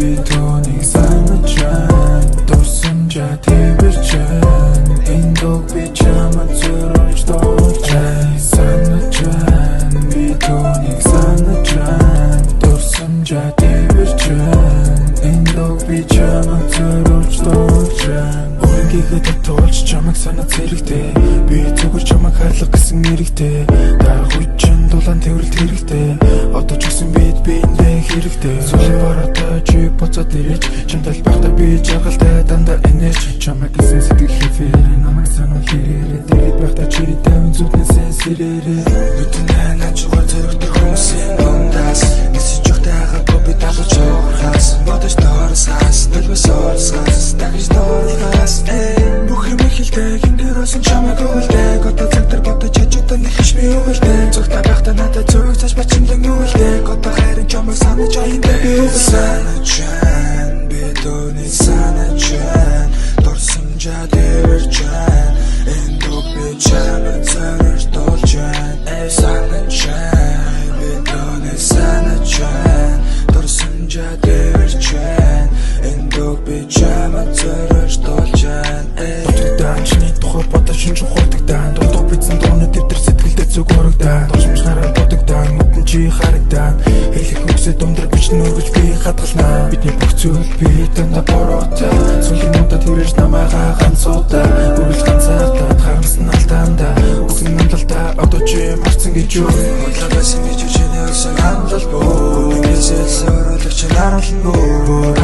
Би түүнийг санаж байна. Дурсамжаа тэвэрч байна. Энэ дууг би чамд зориулж дуулж байна. Санаж байна. Би түүнийг санаж байна. Дурсамжаа тэвэрч байна. Энэ дууг би чамд зориулж дуулж байна. Өөрийнхөө татуулж чамайг санаж зэрэгтэй. Би зүгээр чамайг хайрлах гэсэн эрэгтэй. Дарах үе чинь дулаан тэврэлт хэрэгтэй. Одоо ч гэсэн бид биендээ хэрэгтэй. Сүүлийн бараатай чи буцаад ирэж, чамтай л байхдаа би жаргалтай, дандаа инээж. Чамайг гэсэн сэтгэл хэвээрээ намайг сануул ирээрээ. Дэргэд байхдаа чи тавин зүуднээсээ сэрээрээ. Нүдэнээ начуугаар зөрөгтэй хүмүүсийн дундаас нисэж өгтэйгээ би далаж уурхаас бодож доорсаас нөлбөс орсгаас дахиж доорхаас. Бүх юм ихэлдэг ингэрөөсөн чамайг өгөлдэг. Одоо цаг дээр бодож хажуудаа нэхэж би өгөлдэг. Цогтой байхдаа надад зураг цааш бачимдан өгөлдэг. Одоо харин чамайг санаж аяндаа би өгөлдэг. Санаж байна, би түүнийг санаж байна. Дурсамжаа тэвэрч байна. Энэ дууг би чамд зориулж дуулж байна. Санаж байна, би түүнийг санаж байна. Дурсамжаа тэвэрч байна. Энэ дууг би чамд зориулж дуулж байна. Бодогдсон чиний тухай бодож шинж ухаардагдан. Дурдах бичсэн дууны дэвтэр сэтгэлдээ зүг хорогдан. Дурсамжаараа бодогдан, нүдэн чи харагдан. Хэлэх үгсээ дундар бичнэ, өргөж би хадгалнаа. Бидний бүх зүйл би дандаа буруутай. Сүүлийн удаа тэрэж намайгаа ганцуудаа. Үргэлж ганцаардаад харамсан алдаандаа. Үсэн амлалтаа одоо чи марцсан гэж юу? Бодлоо байсан гэж чиний өгсөн хандлал бүү. Үнэн хэлсэн өрөөлөг чи харуулна бүү.